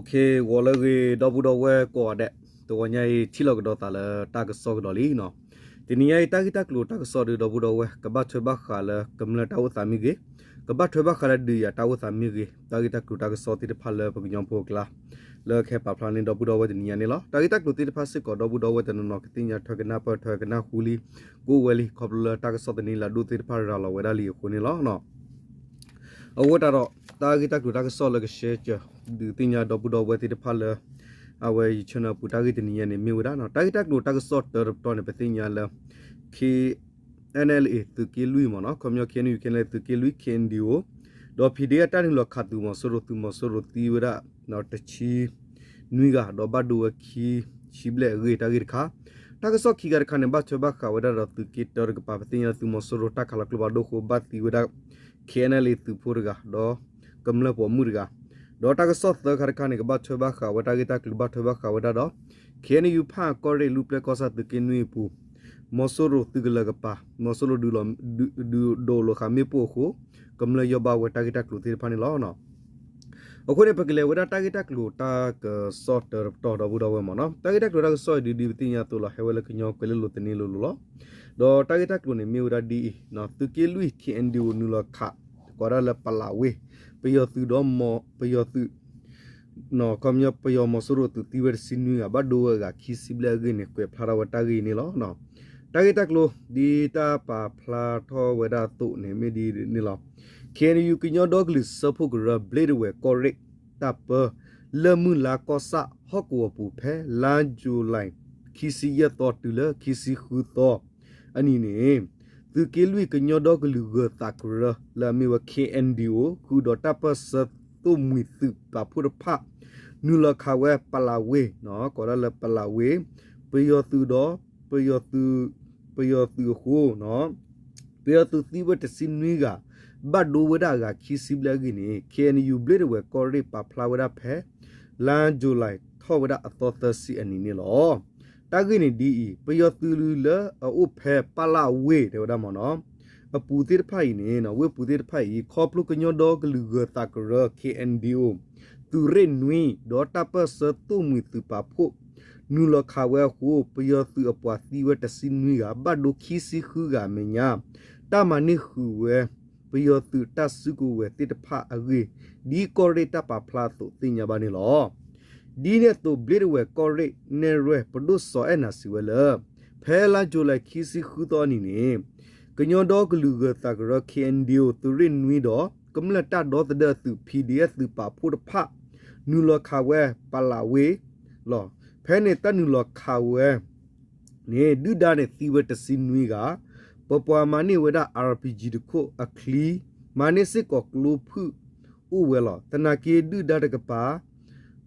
ဂီၤလၢအဂ့ၤ ဒီပုၢ်ဒီဝဲၢ်ကိးဂၤဒဲး, တဂီၤညါအံၤ ထံၣ်လိာ်ကဒီးသးလၢတၢ်ကစီၣ်ကဒီးလံနီၤ. တနံၤညါအံၤ တၢ်ဂ့ၢ်တၢ်ကျိၤတၢ်ကစီၣ်ဒီး ဒီပုၢ်ဒီဝဲၢ် ကဘၣ်ထွဲဘၣ်ဃးလၢကမျၢၢ်တၢ်အိၣ်သးမ့ၢ်ဂ့ၤ, ကဘၣ်ထွဲဘၣ်ဃးလၢဒုးယၤတၢ်အိၣ်သးမ့ၢ်ဂ့ၤ, တၢ်ဂ့ၢ်တၢ်ကျိၤတၢ်ကစီၣ်သ့ၣ်တဖၣ်လၢပကညီဖိအကျါ လၢကဟဲပာ်ဖျါန့ၢ်ဒီပုၢ်ဒီဝဲၢ်တနံၤညါန့ၣ်လီၤ. တၢ်ဂ့ၢ်တၢ်ကျိၤသ့ၣ်တဖၣ်စ့ၢ်ကီး ဒီပုၢ်ဒီဝဲၢ်တနီၤနီၤကသ့ၣ်ညါထွဲကနၣ်ပၢၢ်ထွဲကနၣ်ဟူလံ ကအိၣ်ဝဲလံ ခီဖျိလၢတၢ်ကစီၣ်သန့လၢအဒိၣ်သ့ၣ်တဖၣ်ရၤလီၤဝဲဒၣ်လံအဃိန့ၣ်လီၤ. အဃိသတးဒီး တၢ်ဂ့ၢ်တၢ်ကျိၤတၢ်ကစီၣ်လၢက share ကၢၤ ဒုးသ့ၣ်ညါဒီပုၢ်ဒီဝဲၢ်သ့ၣ်တဖၣ်လၢ အဝဲယ channel အပူၤတၢ်ဂ့ၢ်တနံၤညါန့ၣ် မ့ၢ်ဝဲဒၣ်နီၤ. တၢ်ဂ့ၢ်တၢ်ကျိၤတၢ်ကစီၣ်တၢတပတီၢ်န့ၣ် ပသ့ၣ်ညါလၢ K N L A သုးက့လွံၢ်မ့ၢ်နီၤ, ခီပညီ K N U K N L A သုးက့လွံၢ် K N D O ဒီး P D F တၢ်နုာ်လီၤခးသုးမီၤစိရိၤ သုးမီၤစိရိၤသံဝဲဒၣ် တဆံနွံဂၤ ဒီးဘၣ်ဒိဝဲခံဆံဘျဲၣ်အဂ့ၢ် တၢ်ဂ့ၢ်တခါ, တၢ်ကစီၣ်ခံခါတခါန့ၣ် ဘၣ်ထွဲဘၣ်ဃးဝဲဒၣ်ဒီးသုးက့တၢတကပၤ ပသ့ၣ်ညါသုးမီၤစိရိၤတၢ်ခးလီၤကျိဖးဒိၣ်အဃိ ဘၣ်သံဝဲဒၣ် K N L A သုးဖိတဂၤ ဒီးကမျၢၢ်ပိာ်မုၣ်တဂၤ, ဒီးတၢ်ကစီၣ်သၢခါတခါန့ၣ် ကဘၣ်ထွဲဘၣ်ဃးဝဲတၢ်ဂ့ၢ်တၢ်ကျိၤဘၣ်ထွဲဘၣ်ဃးဝဲဒၣ်ဒီး K N U ဖၣ်ကီၢ်ရ့ၣ် လူၢ်ပျဲၢ်ကီၢ်ဆၣ်သုးက့နွံအပူၤ မီၤစိရိၤသုးကလၢၤကပၤ မီၤစိရိၤဒုး ဒုးဒိးလိာ်ဃာ်မ့ၣ်ပိၢ်အဃိ ကမျၢၢ်ယီၢ်ဘၣ်ဝဲတၢ်ဂ့ၢ်တၢ်ကျိၤသ့ၣ်တဖၣ်န့ၣ်လီၤ. အဃိန့ၣ် ပကလဲၤဝဲဒၣ်တၢ်ဂ့ၢ်တၢ်ကျိၤတၢ်ကစီၣ်တၢတပတီၢ်ဒီပုၢ်ဒီဝဲၢ်မ့ၢ်နီၤ. တၢ်ဂ့ၢ်တၢ်ကျိၤတၢ်ကစီၣ်အံၤဒုးဒ်ပသ့ၣ်ညါအသိးလီၤ ဟဲဝဲလၢကညီကွဲၤလ့လိၤသန့လိၤလိၤလီၤ. ဒီးတၢ်ဂ့ၢ်တၢ်ကျိၤန့ၣ်မ့ၢ်ဝဲဒၣ်ဒ်အံၤ, သုးက့လွံၢ် K N D O နုာ်လီၤခး ကိးဒၣ်လၢပလးဝ့ၢ်, ပယီၤသုးဒီး ပယီၤသုး ခီပညီ ပယီၤမီၤစိရိၤသုးသံဝဲတဆံနွံဂၤ ဘၣ်ဒိဝဲအဂၤခံဆံဘျဲၣ်အဂ့ၢ်န့ၣ် ကွဲးဖျါထီၣ်ဝဲတၢ်ဂ့ၢ်အံၤန့ၣ်လီၤ. တၢ်ဂ့ၢ်တၢ်ကျိၤ ဒ်တၢ်ပာ်ဖျါထီၣ်ဝဲဒၣ်အသိးန့ၣ် မ့ၢ်ဒ်န့ၣ်လီၤ. K N U ကညီဒီကလုာ်စၢဖှိၣ်ကရၢ ဘျ့ဒဝဲၢ်ကီၢ်ရ့ၣ် တၢ်ပၢ လၢၢ်မုၢ်လါကီၢ်ဆၣ်ဟီၣ်ကဝီၤပူၤ ဖဲလါယူၤလံ ခံဆံယဲၢ်သီတုၤလၢခံဆံဃုသီ အနံၤန့ၣ် သုးက့လွံၢ်ကညီဒီကလုာ်ဂၢၤသးကရၢ လၢအမ့ၢ်ဝဲ K N D O ဃုာ်ဒီးတၢ်ပၢၢ်ဆၢသိၣ်မှံၤသုးပာ်ဖှိၣ်တဖၣ် နုာ်လီၤခးဝဲပလးဝ့ၢ်, ကိးဒၣ်လၢပလးဝ့ၢ်, ပယီၤသုးဒီး ပယီၤသုး, ပယီၤသုးအဃိ ပယီၤသုးသံဝဲတဆံနွံဂၤ ဘၣ်ဒိဝဲဒၣ်အဂၤခံဆံဘျဲၣ်အဂ့ၢ်န့ၣ် K N U ဘျ့ဒဝဲၢ်ကီၢ်ရ့ၣ်ပာ်ဖျါဝဲဒၣ်ဖဲ လါယူၤလံ ထီၣ်ဝဲဒၣ်အသီသၢဆံအနံၤန့ၣ်လီၤ. တၢ်ဂ့ၢ်န့ၣ်ဒ်အံၤ, ပယီၤသုးလၢအအိၣ်ဖဲပလးဝ့ၢ် တဲဝဲဒၣ်မ့ၢ်နီၤ, အပူၤသ့ၣ်တဖၣ်အံၤန့ၣ် ဝ့ၢ်ပူၤသ့ၣ်တဖၣ်အံၤ ခီဖျိကညီဒီကလုာ်ဂၢၤသးကရၢ K N D O သုးရ့ၣ်နွံ ဒီးတၢ်ပၢၢ်ဆၢသိၣ်မှံၤသုးပာ်ဖှိၣ် နုာ်လီၤခးဝဲအဃိ ပယီၤသုးအပှၤသံဝဲတဆံနွံဂၤ ဘၣ်ဒိခံဆံဃုဂၤအမဲာ်ညါ တၢ်မၤန့ၢ်ဃုာ်ဝဲ ပယီၤသုးတၢ်စုကဝဲၤသ့ၣ်တဖၣ်အဂ့ၢ် ဒ်ကီၢ်ရ့ၣ်တၢ်ပာ်ဖျါအသိးသ့ၣ်ညါဘၣ်န့ၣ်လီၤ. ဒ်န့ၣ်အသိး ဘျ့ဒဝဲၢ်ကီၢ်ရ့ၣ်နဲၣ်ရွဲၣ် ပဒိၣ်စီၤအဲၣ်နၤစံးဝဲလၢ ဖဲလါယူၤလံခံဆံဃုသီအနံၤန့ၣ် ကညီဒီကလုာ်ဂၢၤသးကရၢ K N D O သုးရ့ၣ်နွံဒီး ကမျၢၢ်တၢ်ဒီသဒၢအသုး P D F သုးပာ်ဖှိၣ်တဖၣ် နုာ်လီၤခးဝဲပလးဝ့ၢ်လီၤ. ဖဲန့ၣ်တၢ်နုာ်လီၤခးဝဲ န့ၣ် ဒုၣ်ဒါန့ၣ်သံဝဲတဆံနွံဂၤ, ပပှၤမၤန့ၢ်ဝဲဒၣ် R P G တခိၣ်အချံ, မၤန့ၢ်စ့ၢ်ကီးကျိဖုၣ်အိၣ်ဝဲလီၤ. သနာ်က့ဒုၣ်ဒါတကပၤ,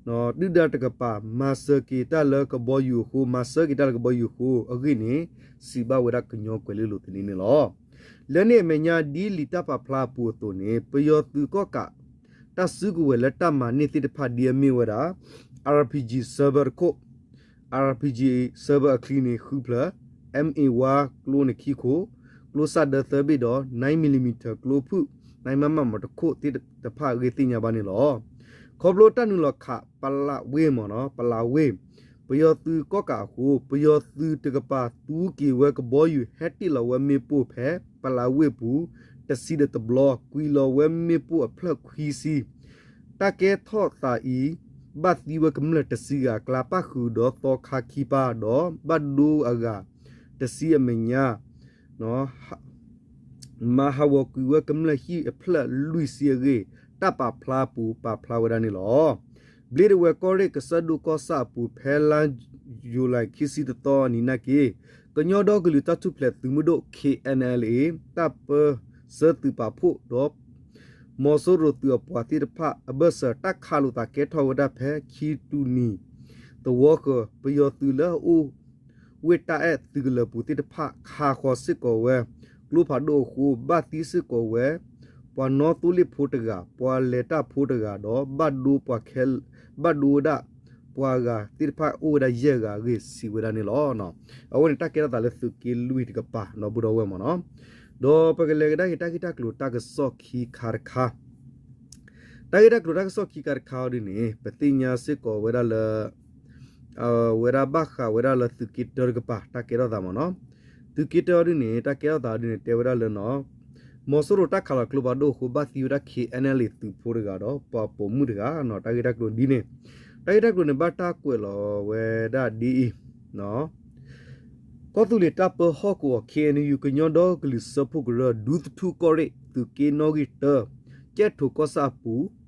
ဒုၣ်ဒါတကပၤ မၤစၢၤက့ၤတၢ်လၢကဘီယူၤအဃိ, မၤစၢၤက့ၤတၢ်လၢကဘီယူၤအဃိအဂ့ၢ်န့ၣ် စံးဘၣ်ဝဲဒၣ်ကညီကွဲၤလ့လိၤသန့န့ၣ်လီၤ. လၢန့ၣ်အမဲာ်ညါဒ်လံာ်တၢ်ပာ်ဖျါအပူၤအသိးန့ၣ် ပယီၤသုးကီၣ်ကး တၢ်စုကဝဲၤလၢတၢ်မၤန့ၢ်သ့ၣ်တဖၣ်ဒ်အမ့ၢ်ဝဲဒၣ် R P G စၢဘၢတခိၣ်, R P G စၢဘၢအချံန့ၣ်ဃုဖျၢၣ်, M A one ကျိန့ၣ်ခံခိၣ်, ကျိစၣ်ဒၢသၢဘ့ၣ်ဒီး nine millimeter ကျိဖုၣ် nine mm တခိၣ်သ့ၣ်တဖၣ်အဂ့ၢ်သ့ၣ်ညါဘၣ်န့ၣ်လီၤ. ခီဖျိတၢ်နုာ်လီၤခးပလးဝ့ၢ်မ့ၢ်နီၤ, ပလးဝ့ၢ် ပယီၤသုးကီၣ်ကးအဃိ ပယီၤသုးတကပၤသူက့ၤဝဲကဘီယူၤဟဲတ့ၢ်လီၤဝဲမ့ၣ်ပိၢ်ဖဲပလးဝ့ၢ်ပူၤ တဆံဒီးတဘျီ ကွံာ်လီၤဝဲမ့ၣ်ပိၢ်အဖျၢၣ်ခွံဆံ တၢ်ကဲထီၣ်သးအံၤ ဘၣ်သံဝဲကမျၢၢ်တဆံဂၤအကျါ ပၣ်ဃုာ်ဒီးသီခါခံပၢ် ဒီးဘၣ်ဒိအဂၤတဆံအမဲာ်ညါ မၤဟးဂီၤကွံာ်ဝဲကမျၢၢ်ဟံၣ်အဖျၢၣ်လွံၢ်ဆံအဂ့ၢ် တၢ်ပာ်ဖျါအပူၤပာ်ဖျါဝဲဒၣ်န့ၣ်လီၤ. ဘျ့ဒဝဲၢ်ကီၢ်ရ့ၣ်ကစၢၢ်ဒိၣ်ကီၢ်ဆၣ်အပူၤ ဖဲလါယူၤလံခံဆံတသီအနံၤနာ်က့ ကညီဒီကလုာ်တၢ်ထူၣ်ဖျဲးသုးမုၢ်ဒိၣ် K N L A တၢ်ပၢဆှၢသုးပာ်ဖှိၣ်ဒီး မီၤစိရိၤသုးအပှၤသ့ၣ်တဖၣ်အဘၢၣ်စၢၤ တၢ်ခးလိာ်သးကဲထီၣ်ဝဲဒၣ်ဖဲခံတူၢ်နံၤသဝီဃၢၤ ပယီၤသုးလၢအအိၣ်ဝ့ၢ်တၢ်အဲၣ်သုးကလၢၤပူၤသ့ၣ်တဖၣ် ခးဃီၤစ့ၢ်ကီးဝဲ ကျိဖးဒိၣ်အဃိ ဘၣ်သံစ့ၢ်ကီးဝဲ ပှၤနီသိလ့ၣ်ဖိတဂၤ, ပှၤလဲၤတၢ်ဖိတဂၤဒီး ဘၣ်ဒိပှၤခဲ, ဘၣ်ဒိဝဲဒၣ်ပှၤဂၤသ့ၣ်တဖၣ်အိၣ်ဝဲဒၣ်ယဲၢ်ဂၤအဂ့ၢ် စံးဝဲဒၣ်န့ၣ်လီၤ. အဝဲန့ၣ်တၢ်ကဲထီၣ်သးလၢသုးက့လွံၢ်တကပၤ ဒီပုၢ်ဒီဝဲၢ်မ့ၢ်နီၤ. ဒီးပကလဲၤကဒါက့ၤတၢ်ဂ့ၢ်တၢ်ကျိၤတၢ်ကစီၣ်ခံခါတခါ, တ�ၢ် တၢ်ဂ့ၢ်တၢ်ကျိၤတၢ်ကစီၣ်ခံခါတခါအီၤဒ်န့ၣ် ပသ့ၣ်ညါစ့ၢ်ကီးဝဲဒၣ်လၢ ဝဲဒၣ်ဘၣ်ဃးဝဲဒၣ်လၢသုးက့တၢတကပၤ တၢ်ကဲထီၣ်သးမ့ၢ်နီၤ. သုးက့တၢအီၤဒ်န့ၣ် တၢ်ကဲထီၣ်သးအီၤဒ်န့ၣ် တဲဝဲဒၣ်လၢနီၤ မီၤစိရိၤတၢ်ခးလီၤကျိဖးဒိၣ်အဃိ ဘၣ်သံဝဲဒၣ် K N L A သုးဖိတဂၤဒီး ပှၤပိာ်မုၣ်တဂၤနီၤ. တၢ်ဂ့ၢ်တၢ်ကျိၤဒ်န့ၣ် တၢ်ဂ့ၢ်တၢ်ကျိၤန့ၣ် ဘၣ်တၢ်ကွဲးလီၤဝဲဒၣ်ဒ်အံၤ ကီၢ်သူလ့ၤတၢ်ပၢဟီၣ်ကဝီၤ K N U ကညီဒီကလုာ်စၢဖှိၣ်ကရၢ ဒူသထူကီၢ်ရ့ၣ် သုးက့နီၣ်ဂံၢ်တၢ ကၠဲၣ်ထိၣ်ကီၢ်ဆၣ်အပူၤ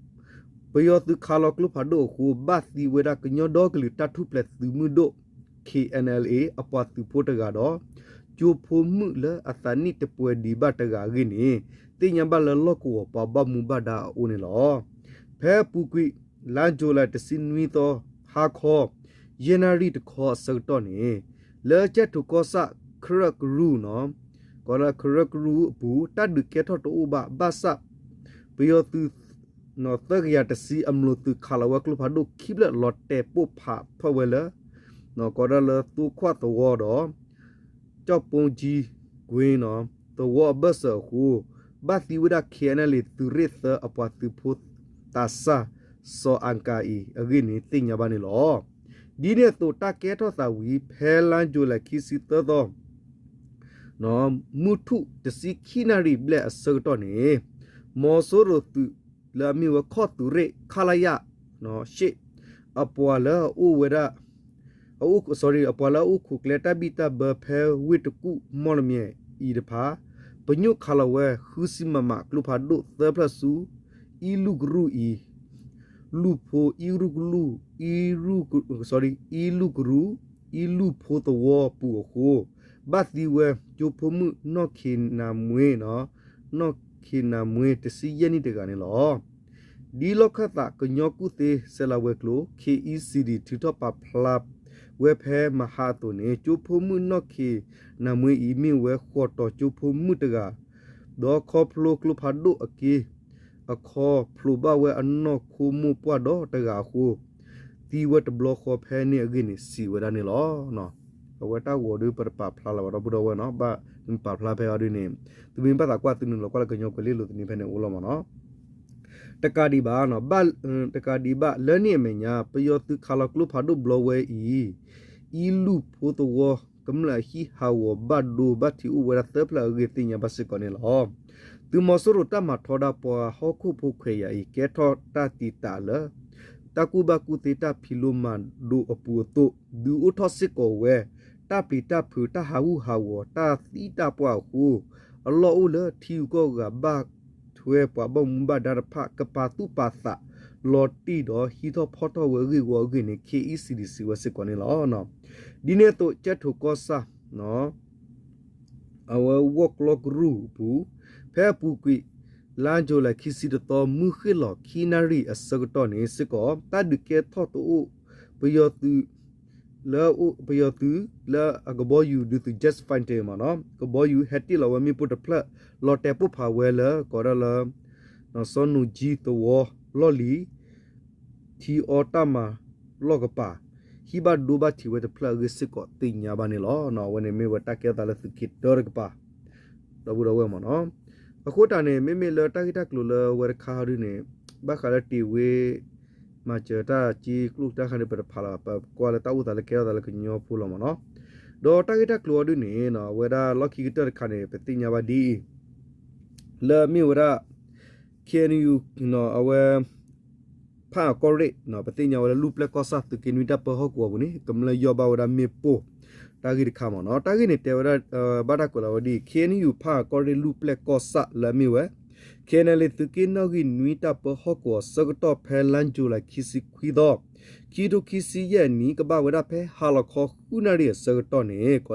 ပယီၤသုးခးလီၤကျိဖးဒိၣ်အဃိ ဘၣ်သံဝဲဒၣ်ကညီဒီကလုာ်တၢ်ထူၣ်ဖျဲးသုးမုၢ်ဒိၣ် K N L A အပှၤသုးဖိတဂၤဒီး ကၠိဖိမုၣ်လၢအသးနံၣ်တပှဲၤဒံးဘၣ်တဂၤအဂ့ၢ်န့ၣ် သ့ၣ်ညါဘၣ်လၢလီၢ်ကဝီၤပှၤဘၣ်မူဘၣ်ဒါအအိၣ်န့ၣ်လီၤ. ဖဲအပူၤကွံာ် လါယူၤလံ တဆံနွံသီ ဟါခီ ယဲၢ်နၣ်ရံၣ်တခီအဆၢကတီၢ်န့ၣ် လၢကၠဲၣ်ထိၣ်ကီၢ်ဆၣ် ခရၢကရူၢ်နီၤ ကီးလၢခရၢကရူၢ်အပူၤ တၢ်ဒုးကဲထီၣ်တအိၣ်ဘၣ် ဘၣ်ဆၣ် ပယီၤသုး သၢကယၤတဆံ အမျိာ်သုးခးလီၤဝဲကျိဖးဒိၣ်ခံဖျၢၣ် လီၤတဲာ်ပိၢ်ဖးထီၣ်ဝဲလၢ ကီးဒၣ်လၢသိခွသဝီဒီး ကၠီၣ်ပိကၠံကွ့နီၤ သဝီအဘၢၣ်စၢၤအဃိ ဘၣ်သံဝဲဒၣ် K N L A သုးရ့ၣ်သၢအပှၤသုးဖိသးစၢ် စီၤအကၤအံၤအဂ့ၢ်န့ၣ် သ့ၣ်ညါဘၣ်န့ၣ်လီၤ. ဒ်န့ၣ်အသိး တၢ်ကဲထီၣ်သးဝံၤ ဖဲလါယူၤလံ ခံဆံသၢသီ မုၢ်ထူၣ်တဆံခံနၣ်ရံၣ်ဘျဲၣ်အဆၢကတီၢ်န့ၣ် မီၤစိရိၤသုးလၢအမ့ၢ်ဝဲခီၣ်သုးရ့ၣ် ခလရ ရှစ် အပှၤလၢအအိၣ်ဝဲဒၣ် အ sorry အပှၤလၢအအိၣ်ခိးကျဲတၢ်ဘံၣ်တၢ်ဘၢဖဲဝ့ၢ်တကူၣ်မီၣ်လမၠဲၣ်အံၤတဖၣ် ပညိၣ်ခးလီၤဝဲ ဃုဆံ မမ ကျိဖးဒိၣ်သၢဖျၢၣ်ဆူ အံလူၣ်ကရူၢ်အံၤ လူၣ်ဖိ အံလူၣ်ကရူၢ် အံလူၣ် sorry အံလူၣ်ကရူၢ် အံလူၣ်ဖိသဝီပူၤအဃိ ဘၣ်သံဝဲ ကၠိဖိမုၣ်နီၢ်ခ့နၤမွ့ နီၢ်ခ့နၤမွ့ တဆံယဲၢ်နံၣ်တဂၤန့ၣ်လီၤ. ဒ်လီၢ်ခၢၣ်သးကညီကူၣ်သ့စဲးလၤဝဲၤကျိၤ K E C D ထုးထီၣ်ပာ်ဖျါဝဲဖဲမဟါအသိးန့ၣ် ကၠိဖိမုၣ်နီၢ်ခ့နၤမွ့အံၤ မ့ၢ်ဝဲဃီၤတီၤကၠိဖိမုၣ်တဂၤ ဒီးခီဖျိကျိဖးဒိၣ်အက့အခီ ဖျိးဘၣ်ဝဲအနီၢ်ခိမိၢ်ပှၢ်ဒီတဂၤအဃိ သံဝဲတဘျီဃီဖဲန့ၣ်အဂ့ၢ်န့ၣ် စံးဝဲဒၣ်န့ၣ်လီၤ. အဝဲတၢ်ဂီၤဒုးပတပာ်ဖျါလၢၤဘၣ် ဒီပုၢ်ဒီဝဲၢ်နီၤ ဘၣ်ပာ်ဖျါဖဲအီၤဒ်န့ၣ် သုမ့ၢ်ဘၣ်သးကွၢ်သုနုာ်လီၤကွၢ်လၢကညီကွဲၤလ့လိၤသန့ဖဲန့ၣ်အိၣ်လီၤမ့ၢ်နီၤ. တကးဒံးဘၣ် တကးဒံးဘၣ် လၢန့ၣ်အမဲာ်ညါ ပယီၤသုးခးလီၤကျိဖးဒိၣ်ဘျီဝဲအံၤ အံလူၣ်ဖိသဝီ ကမျၢၢ်အဟံးဟးဂီၤဘၣ်ဒိဘၣ်ထံးအိၣ်ဝဲဒၣ်သၢဖျၢၣ်အဂ့ၢ်သ့ၣ်ညါဘၣ်စ့ၢ်ကီးန့ၣ်လီၤ. သုးမီၤစိရိၤတၢ်မၤထီဒါပှၤဟီၣ်ခိၣ်ဖိခွဲးယာ်အံၤ ကဲထီၣ်တၢ်တံာ်တာ်လၢ တၢ်ကူၣ်ဘၣ်ကူၣ်သ့တၢ်ဖံးလိမၤဒိးအပူၤအသိး ဒုးအိၣ်ထီၣ်စ့ၢ်ကီးဝဲ တၢ်ပျံၤတၢ်ဖုး တၢ်ဟးဂူာ်ဟးဂီၤ တၢ်သံတၢ်ပှၢ်အဃိ အလီၢ်အိၣ်လၢထံဂုၤကီၢ်ဂၤဘၣ်ထွဲပှၤဘၣ်မူဘၣ်ဒါတဖၣ် ကပာ်သူၣ်ပာ်သးလီၤတံၢ်ဒီးဟံးထီၣ်ဖီၣ်ထီၣ်ဝဲအဂ့ၢ်ဝီအဂ့ၢ်န့ၣ် K E C D စံးဝဲစ့ၢ်ကီးန့ၣ်လီၤ. ဒ်န့ၣ်အသိး ကၠဲၣ်ထိၣ်ကီၢ်ဆၣ် အဝဲဝီၢ်ကျီကရူၢ်အပူၤ ဖဲအပူၤကွံာ် လါယူၤလံ ခံဆံတသီ မုၢ်ဃ့ၢ်လီၤခံနၣ်ရံၣ်အဆၢကတီၢ်န့ၣ်စ့ၢ်ကီး တၢ်ဒုးကဲထီၣ်တအိၣ် ပယီၤသုး လၢ ပယီၤသုးလၢအကဘီယူၤဒုးသုး jet fighter မ့ၢ်နီၤ ကဘီယူၤဟဲတ့ၢ်လီၤဝဲမ့ၣ်ပိၢ်တဖျၢၣ် လီၤတဲာ်ပိၢ်ဖးဝဲလၢ ကီးဒၣ်လၢ စီၤနိၣ်ကၠံသဝီလီၢ်လံၤ ထံအီတၢ်မၤလီၢ်ကပၤ ဟံးဘၣ်ဒိဘၣ်ထံးဝဲတဖျၢၣ်အဂ့ၢ်စ့ၢ်ကီးသ့ၣ်ညါဘၣ်န့ၣ်လီၤ. အဝဲန့ၣ်မ့ၢ်ဝဲတၢ်ကဲထီၣ်သးလၢသုးက့တၢတကပၤ ဒီပုၢ်ဒီဝဲၢ်မ့ၢ်နီၤ. အဃိတၢ်န့ၣ် မ့မ့ၢ်လၢတၢ်ဂ့ၢ်တၢ်ကျိၤလၢဝဲတခါဟီဒုန့ၣ် ဘၣ်ဃးလၢတ့ၢ်ဝ့ မၤစၢၤတၢ်က့ကျိၣ်တၢ်ခါန့ၣ် ပတဖးလၢၤဘၣ် ပကွၢ်လၢတၢ်အိၣ်သးလၢကဲထီၣ်သးလၢကညီဖိလီၤမ့ၢ်နီၤ. ဒီးတၢ်ဂ့ၢ်တၢ်ကျိၤအီၤဒုန့ၣ် အဝဲဒၣ်လီၢ်ခံကတၢၢ်တခါန့ၣ် ပသ့ၣ်ညါဘၣ်ဒ်အံၤ လၢအမ့ၢ်ဝဲဒၣ် K N U အဝဲ ဖၣ်အၣ်ကီၢ်ရ့ၣ် ပသ့ၣ်ညါဝဲလၢလူၢ်ပျဲၢ်ကီၢ်ဆၣ်သုးက့နွံတၢ်ပၢဟီၣ်ကဝီၤပူၤန့ၣ် ကမျၢၢ်ယီၢ်ဘၣ်ဝဲဒၣ်မ့ၣ်ပိၢ် တၢ်ဂ့ၢ်တခါမ့ၢ်နီၤ. တၢ်ဂ့ၢ်န့ၣ်တဲဝဲဒၣ် ဘၣ်တၢ်ကွဲးလီၤဝဲဒ်အံၤ K N U ဖၣ်အၣ်ကီၢ်ရ့ၣ်လူၢ်ပျဲၢ်ကီၢ်ဆၣ်လၢအမ့ၢ်ဝဲ K N L A သုးက့နီၣ်ဂံၢ်နွံတၢ်ပၢဟီၣ်ကဝီၤအဆၢကတီၢ်ဖဲလါယူၤလံ ခံဆံခွံသီ ခံကထိခံဆံယဲၢ်နံၣ် ကဘၣ်ဝဲဒၣ်ဖဲဟါလီၤခီဃုနၣ်ရံၣ်အဆၢကတီၢ်န့ၣ်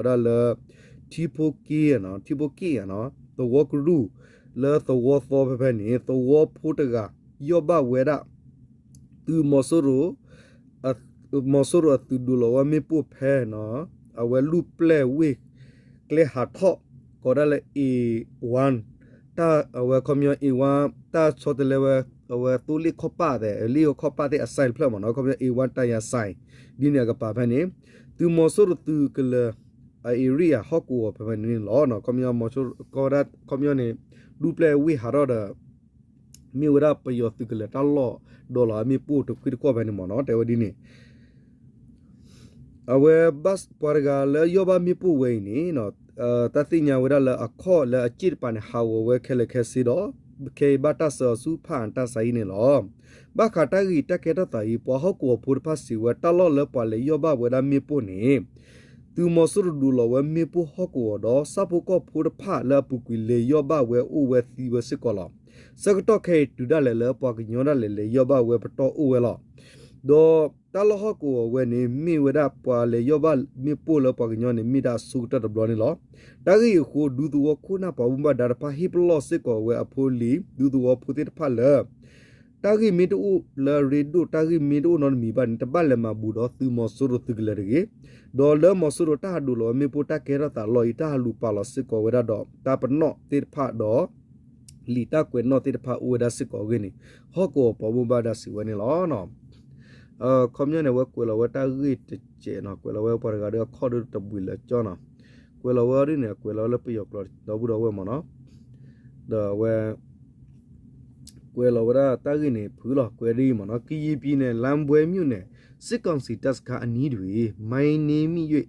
ကီးဒၣ်လၢ ထံဖိက့ ထံဖိက့ သဝီကရူၢ် လၢသဝီသီဖဲဖဲန့ၣ် သဝီဖိတဂၤ ယီၢ်ဘၣ်ဝဲဒၣ် သုးမီၤစိရိၤ မီၤစိရိၤအသုးဒိးလီၤဝဲမ့ၣ်ပိၢ်ဖဲ အဝဲလူၢ်ပျဲၢ်ဝ့ၢ်ကျဲဟးထီၣ် ကီးဒၣ်လၢ A one တၢ်အဝဲခီပညီ A one တၢ်ဆီတလဲဝဲ အဝဲသိလ့ၣ်ခီၣ်ပၣ်သ့ၣ် လ့ၣ်ခီၣ်ပၣ်သ့ၣ်အ sign တဖျၢၣ်မ့ၢ်နီၤ ခီပညီ A one တၢ်ယၤ sign ဒ်န့ၣ်အကပၤဖဲန့ၣ် သုးမီၤစိရိၤသုးကလၢၤ အ area ဟီၣ်ကဝီၤဖဲဖဲန့ၣ်န့ၣ်လီၤ. ခီပညီ ခီပညီန့ၣ် လူၢ်ပျဲၢ်ဝ့ၢ်ဟးထီၣ်ဒီး မ့ၢ်ဝဲဒၣ်ပယီၤသုးကလၢၤတၢ်လီၢ်ဒီးလီၤမ့ၣ်ပိၢ်တကွံတကွီၢ်ဖဲန့ၣ်မ့ၢ်နီၤ တဲဝဲဒ်န့ၣ် အဝဲ ပှၤတဂၤလၢယီၢ်ဘၣ်မ့ၣ်ပိၢ်ဝဲအံၤန့ၣ် တၢ်သ့ၣ်ညါဝဲဒၣ်လၢအခီၣ်လၢအစ့ၣ်တပၤန့ၣ် ဟးဂီၤဝဲခဲလၢာ်ခဲဆ့ဒီး ခဲအံၤဘၣ်တၢ်ဆှၢအီၤဆူဖၣ်အၣ်တၢ်ဆါဟံၣ်န့ၣ်လီၤ. ဘၣ်ဃးတၢ်ဂ့ၢ်တၢ်ကဲထီၣ်သးအံၤ ပှၤဟီၣ်ကဝီၤဖိတဖၣ်စံးဝဲ တၢ်လီၢ်လၢပှၤလဲၤယီၢ်ဘၣ်ဝဲဒၣ်မ့ၣ်ပိၢ်န့ၣ် သုးမီၤစိရိၤဒုးလီၤဝဲမ့ၣ်ပိၢ်ဟီၣ်ကဝီၤဒီး ဆၣ်ဖိကီၢ်ဖိတဖၣ်လၢအပူၤကွံာ်လဲၤယီၢ်ဘၣ်ဝဲအိၣ်ဝဲသံဝဲစ့ၢ်ကီးလီၤ. ဆၢကတီၢ်ခဲအံၤတုၤဒၣ်လဲာ်လၢပှၤကညီဒၣ်လဲာ်လဲၤယီၢ်ဘၣ်ဝဲပတီၢ်အိၣ်ဝဲလီၤ. ဒီးတၢ်လီၢ်ဟီၣ်ကဝီၤဝဲန့ၣ် မ့ၢ်ဝဲဒၣ်ပှၤလဲၤယီၢ်ဘၣ်မ့ၣ်ပိၢ်လၢပှၤကညီန့ၣ် မ့ၢ်ဒၣ်အဆိကတၢၢ်တဘျီန့ၣ်လီၤ. တၢ်ဂ့ၢ်အံၤအဃိ ဒူသဝီခိၣ်နၢ်ပှၤဘၣ်မူဘၣ်ဒါတဖၣ်ဟ့ၣ်ပလီၢ်စ့ၢ်ကီးဝဲအဖိအလံၤ ဒူသဝီဖိသ့ၣ်တဖၣ်လၢ တၢ်ဂ့ၢ်မ့ၢ်တအိၣ်လၢအရ့ဒိၣ် တၢ်ဂ့ၢ်မ့ၢ်တအိၣ်နီတမံၤဘၣ်န့ၣ် တဘၣ်လဲၤမၤဘူးဒီးသုးမီၤစိရိၤသုးကလၢၤတဂ့ၤ. ဒီးလၢမီၤစိရိၤတၢ်ဟးဒိးလီၤဝဲမ့ၣ်ပိၢ်တၢ်ကဲထီၣ်သးလီၢ်အံၤ တၢ်ဟးလူၤပာ်လီၤစ့ၢ်ကီးဝဲဒၣ်ဒီးတၢ်ပနီၣ်သ့ၣ်တဖၣ်ဒီး လံာ်တၢ်ကွဲးနီၣ်သ့ၣ်တဖၣ်အိၣ်ဝဲဒၣ်စ့ၢ်ကီးအဂ့ၢ်န့ၣ် ဟီၣ်ကဝီၤပှၤဘၣ်မူဘၣ်ဒါစံးဝဲန့ၣ်လီၤ. အခီပညီန့ၣ် အဝဲကွဲးလီၤဝဲတၢ်ဂ့ၢ်တစဲးနီၤ ကွဲးလီၤဝဲပှၤတဂၤဒီးအခီၣ်ဒီးတဘှံးလၢကၠီနီၤ ကွဲးလီၤဝဲအီၤဒ်န့ၣ် ကွဲးလီၤဝဲလၢပယီၤကျိာ်ဒီပုၢ်ဒီဝဲၢ်မ့ၢ်နီၤ ဒီးအဝဲ ကွဲးလီၤဝဲဒၣ်တၢ်ဂ့ၢ်န့ၣ်ဖုၣ်လီၤ ကွဲးဒ်အံၤမ့ၢ်နီၤ ကရင်ပြည်နယ် လမ်းပွဲမြို့နယ် စစ်ကောင်စီတပ်စခန်းအနီးတွင် မိုင်းနင်းမိ၍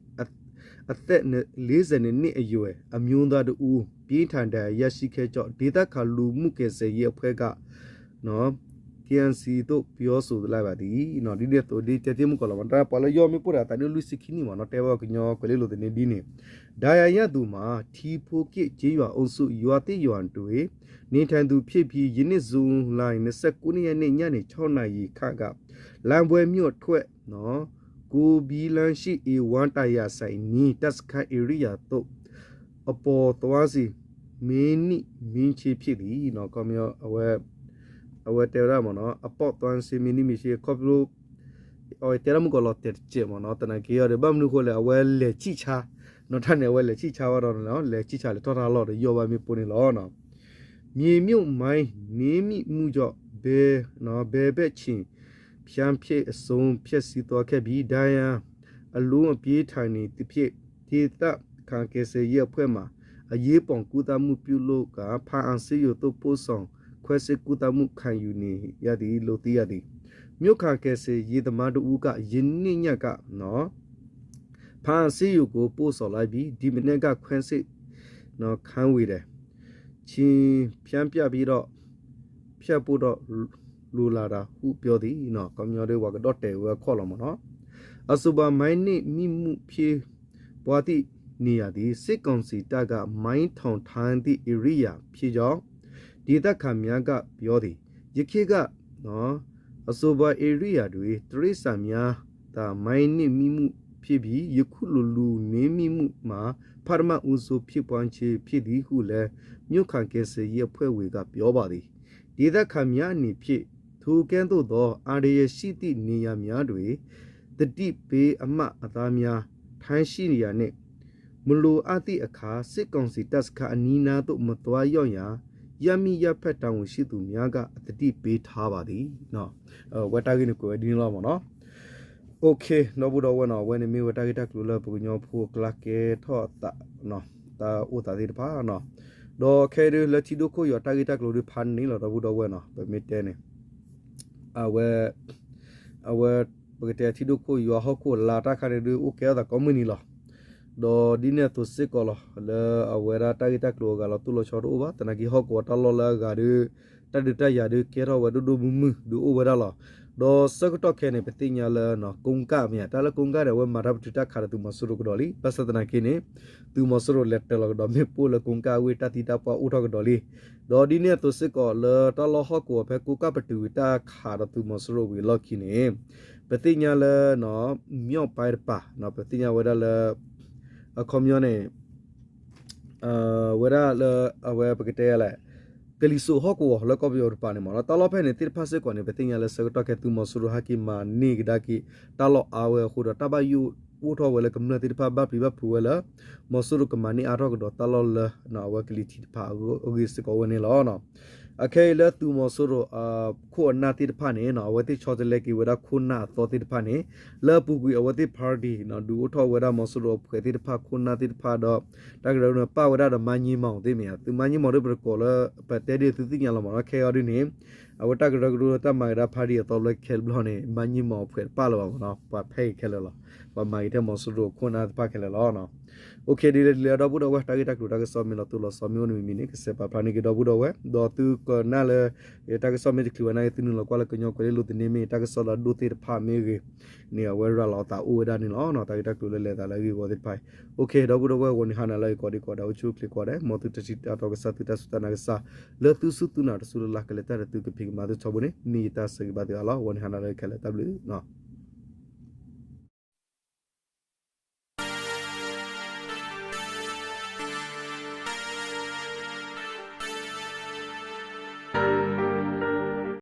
အသက် လေးဆယ့်နှစ်နှစ်အရွယ် အမျိုးသားတစ်ဦး ပြင်းထန်ဒဏ်ရာရရှိခဲ့ကြောင်း ဒေသခံလူမှုကယ်ဆယ်ရေးအဖွဲ့က KNC သို့ပြောဆိုလိုက်ပါသည် ဒ်န့ၣ်အသိး ဒ်တဲတ့ၢ်မုၢ်ကီးလီၤမ့ၢ် တၢ်ပှၤလၢယီၢ်မ့ၣ်ပိၢ်တဂၤအသးဒ်လွံၢ်ဆံခံနံၣ်မ့ၢ်နီၤ တဲဝဲကညီကွဲးလံာ်လိာ်သန့ဒ်န့ၣ် ဒဏ်ရာရသူမှာ ထီးဖိကစ်ကျေးရွာအုပ်စု ရွာသစ်ရွာတွင် နေထိုင်သူဖြစ်ပြီး ယနေ့ ဇူလိုင် နှစ်ဆယ့်ကိုးရက်နေ့ ညနေ ခြောက်နာရီခန့်က လမ်းပွဲမြို့အထွက် ကိုဘီလမ်းရှိ A one တၢ်ယာဆိုင်အနီး တပ်စခန်းဧရိယာသို့ အပေါ့သွားစီ မင်းနင့်မင်းချေဖြစ်သည် အဝဲတဲဝဲဒၣ်မ့ၢ်နီၤ အပေါ့သွားစီ မင်းနင့်မင်းချေ ခီဖျိ အဝဲတဲဒၣ်မုၢ်ကီးလီၤတဲာ်တစဲးမ့ၢ်နီၤ သနာ်က့အီၤဒီး ဘၣ်မနုၤဃိလဲၣ် အဝဲလဲၤဆံၣ်ဆါ နီၢ်တၢ်န့ၣ် အဝဲလဲၤဆံၣ်ဆါဝဲဒီး လဲၤဆံၣ်ဆါလဲၤထီၣ်တၢ်လီၢ်ဒီး ယီၢ်ဘၣ်မ့ၣ်ပိၢ်န့ၣ်လီၤ. မြေမြှုပ်မိုင်း နင်းမိမှုကြောင့် ဘယ်ဘက်ခြမ်း ဖြတ်ဖြစ်အဆုံး ပျက်စီးသွားခဲ့ပြီး ဒဏ်ရာအလွန်အပြင်းထန်နေသဖြင့် ဒေသခံကယ်ဆယ်ရေးအဖွဲ့မှ အရေးပေါ်ကုသမှုပြုလုပ်ကာ ဘားအံဆေးရုံသို့ပို့ဆောင် ခွဲစိတ်ကုသမှုခံယူနေရသည်လို့ သိရသည်. မြို့ခံကယ်ဆယ်ရေးသမားတစ်ဦးက ယနေ့ညက ဘားအံဆေးရုံကိုပို့ဆောင်လိုက်ပြီး ဒီမနက်က ခွဲစိတ်ခံဝေတယ်. ခြေဖြတ်ပြပြီးတော့ ဖြတ်ဖို့တော့လိုလာတာဟုပြောသည် ကညီဒီးပှၤကဒီၣ်တဲာ်ဝဲအခီၣ်လီၤမ့ၢ်နီၤ. အဆိုပါမိုင်းနင်းမိမှုဖြစ်ပွားသည့်နေရာသည် စစ်ကောင်စီတပ်က မိုင်းထောင်ထားသည့်ဧရိယာဖြစ်ကြောင်း ဒေသခံများကပြောသည်. ယခေတ်က အဆိုပါဧရိယာတွင် တိရစ္ဆာန်များသာ မိုင်းနင်းမိမှုဖြစ်ပြီး ယခုလိုလူနင်းမိမှုမှာ ပထမဦးဆုံးဖြစ်ပွားခြင်းဖြစ်သည်ဟုလည်း မြို့ခံကယ်ဆယ်ရေးအဖွဲ့ဝင်ကပြောပါသည်. ဒေသခံများအနေဖြင့် ထိုကဲ့သို့သောအန္တရာယ်ရှိသည့်နေရာများတွင် သတိပေးအမှတ်အသားများ ထားရှိရန်နှင့် မလိုအပ်သည့်အခါ စစ်ကောင်စီတပ်စခန်းအနီးနားသို့ မသွားရောက်ရန် ရပ်မိရပ်ဖက်တာဝန်ရှိသူများက သတိပေးထားပါသည်. အဝဲတၢ်ဂ့ၢ်န့ၣ်ကွဲးဝဲဒ်န့ၣ်လီၤမ့ၢ်နီၤ. ဒီပုၢ်ဒီဝဲၢ်နီၤ အဝဲန့ၣ်မ့ၢ်ဝဲတၢ်ဂ့ၢ်တၢ်ကျိၤလၢပကညီဖိအကျါကဲထီၣ်အသး တၢ်အိၣ်သးသ့ၣ်တဖၣ်နီၤ. ဒီးခဲအံၤဒုးလၢထံဒိၣ်ခိၣ်ယွၤတၢ်ဂ့ၢ်တၢ်ကျိၤဒုးဖးန့ၣ်လီၤ ဒီပုၢ်ဒီဝဲၢ်နီၤ ပမ့ၢ်တဲန့ၣ် အဝဲ အဝဲ ပကတဲထံဒိၣ်ခိၣ်ယွၤဟီၣ်ခိၣ်အလါတၢ်ခါန့ၣ်ဒုး အိၣ်ကဲထီၣ်သးကိးမုၢ်နံၤလီၤ. ဒီးဒ်န့ၣ်အသိးစ့ၢ်ကီးလီၤ လၢအဝဲဒၣ်တၢ်ဂ့ၢ်တၢ်ကျိၤအဂၤလီၤတိၢ်လီၤဆီတအိၣ်ဘၣ် သနာ်က့ဟီၣ်ကဝီၤတၢ်လီၢ်လၢအဂၤဒုး တၢ်ဒုးတၢ်ယၤဒုးကဲထီၣ်ဝဲဒိၣ်ဒိၣ်မုၢ်မုၢ်ဒုးအိၣ်ဝဲဒၣ်လီၤ. ဒီးဆၢကတီၢ်ခဲအံၤန့ၣ် ပသ့ၣ်ညါလၢ ကိးကၣ်မ့ၢ်ဧါ တၢ်လၢကိးကၣ်န့ၣ် အဝဲမၤတၢ်ပတုာ်တၢ်ခးဒီးသုးမီၤစိရိၤကဒီးလံ ဘၣ်ဆၣ်သနာ်က့န့ၣ် သုးမီၤစိရိၤလဲၤတၢၤလီၤကဒီးမ့ၣ်ပိၢ်လၢကိးကၣ်အဝ့ၢ် တၢ်သံတၢ်ပှၢ်အိၣ်ထီၣ်ကဒီးလံ. ဒီးဒ်န့ၣ်အသိးစ့ၢ်ကီးလၢတၢ်လီၢ်ဟီၣ်ကဝီၤဖဲကိးကၣ်ပတုာ်တၢ်ခးဒီးသုးမီၤစိရိၤဝံၤအလီၢ်ခံန့ၣ် ပသ့ၣ်ညါလၢ မြောက်ပိုင်းတပၤ ပသ့ၣ်ညါဝဲဒၣ်လၢ အခီပညီန့ၣ် ဝဲဒၣ်လၢ အဝဲပကတဲလဲၣ် ကလံၤစိးဟီၣ်ကဝီၤလၢကီၢ်ပယီၤတပၤန့ၣ်မ့ၢ်နီၤ တၢ်လီၢ်ဖဲန့ၣ်သ့ၣ်တဖၣ်စ့ၢ်ကီးန့ၣ် ပသ့ၣ်ညါလၢဆၢကတီၢ်ခဲသုးမီၤစိရိၤဟဲက့ၤမၤန့ၢ်ကဒါက့ၤ တၢ်လီၢ်အါဝဲအဃိဒီး တၢ်ဘၣ်ယိၣ်အိၣ်ထီၣ်ဝဲလၢကမျၢၢ်သ့ၣ်တဖၣ်ဘၣ်ပျံၤဘၣ်ဖုးဝဲလၢ မီၤစိရိၤကမၤန့ၢ်အါထီၣ်ကဒီးတၢ်လီၢ်လၢ အဝဲကလံၤထံးတဖၣ်အဂ့ၢ်စ့ၢ်ကီးဝဲန့ၣ်လီၤ. အခဲအံၤလၢသုးမီၤစိရိၤအခိၣ်အနၢ်သ့ၣ်တဖၣ်န့ၣ် အဝဲသ့ၣ်ဆီတလဲက့ၤဝဲဒၣ်ခိၣ်နၢ်အသီသ့ၣ်တဖၣ်န့ၣ် လၢအပူၤကွံာ်အဝဲသ့ၣ် party ဒုးအိၣ်ထီၣ်ဝဲဒၣ်မီၤစိရိၤအဖှဲးသ့ၣ်တဖၣ်ခိၣ်နၢ်သ့ၣ်တဖၣ်ဒီး တၢ်ကရၢကရိန့ၣ် ပာ်ဝဲဒၣ်ဒီး မါညံမီၤသ့ၣ်မ့ၢ်ဧါ, သုမါညံမီၤဒ်ပတကိးလၢ ပတဲဒ်သုသ့ၣ်ညါလီၤမးနီၤ, ခဲအံၤဒ်န့ၣ် အဝဲတၢ်ကရၢကရိလၢတၢ်မၤကဒါ party အသီတဘျီခဲလၢာ်တဘျီန့ၣ် မါညံမီၤအဖှဲးတပာ်လၢၤဘၣ်မးနီၤ, ပှၤဖဲအံၤခဲလၢာ်လီၤ, ပှၤမၤက့ၤထဲမီၤစိရိၤခိၣ်နၢ်သ့ၣ်တဖၣ်ခဲလၢာ်လီၤ. အိၣ်ခ့ ဒ်လဲၣ်ဒ်လဲၣ် ဒီပုၢ်ဒီဝဲၢ် တၢ်ဂ့ၢ်တၢ်ကျိၤတၢ်ကစီၣ်မ့ၢ်လီၤတိၢ်လီၤဆီမ့ၢ်အိၣ်န့ၣ်မ့မ့ၢ်န့ၣ် ကစဲးပာ်ဖျါန့ၢ်က့ၤဒီပုၢ်ဒီဝဲၢ် ဒီးသုကနၣ်လၢ တၢ်ကစီၣ်မ့ၢ်တချုးဘၣ်နာ်က့ သုနုာ်လီၤကွၢ်လၢကညီကွဲၤလ့လိၤသန့မ့ၢ် တၢ်ကစီၣ်လၢအဒိၣ်သ့ၣ်တဖၣ်မ့ၢ်ဂ့ၤန့ၣ် အဝဲရၤလီၤအသးအိၣ်ဝဲဒၣ်န့ၣ်လီၤ. တၢ်ဂ့ၢ်တၢ်ကျိၤလၢလဲၤသးလၢအဂ့ၢ်အဂီၢ်သ့ၣ်တဖၣ်အံၤ အိၣ်ခ့ ဒီပုၢ်ဒီဝဲၢ် ဂီၤန့ၣ်ဟါနၤလၢအဂ့ၤကိးဒံကိးဒဲး အိၣ်ဆူၣ်အိၣ်ချ့ကိးဂၤဒဲး မ်သုတၢ်ထံၣ်တၢ်တီကစၢ် သုတၢ်စူၢ်တၢ်နာ်ကစၢ် လၢသုစူၢ်သုနာ်တစူၢ်လၢ်လၢ် ကလဲၤတၢ်ဒီးသုကဖံးကမၤသုထီဘိန့ၣ် မ့ၢ်ယတၢ်ဆၢဂ့ၤဘၣ်သုအါလီၤ. ဂီၤန့ၣ်ဟါနၤလၢအဂ့ၤခဲလၢာ် တၢ်ဘျုး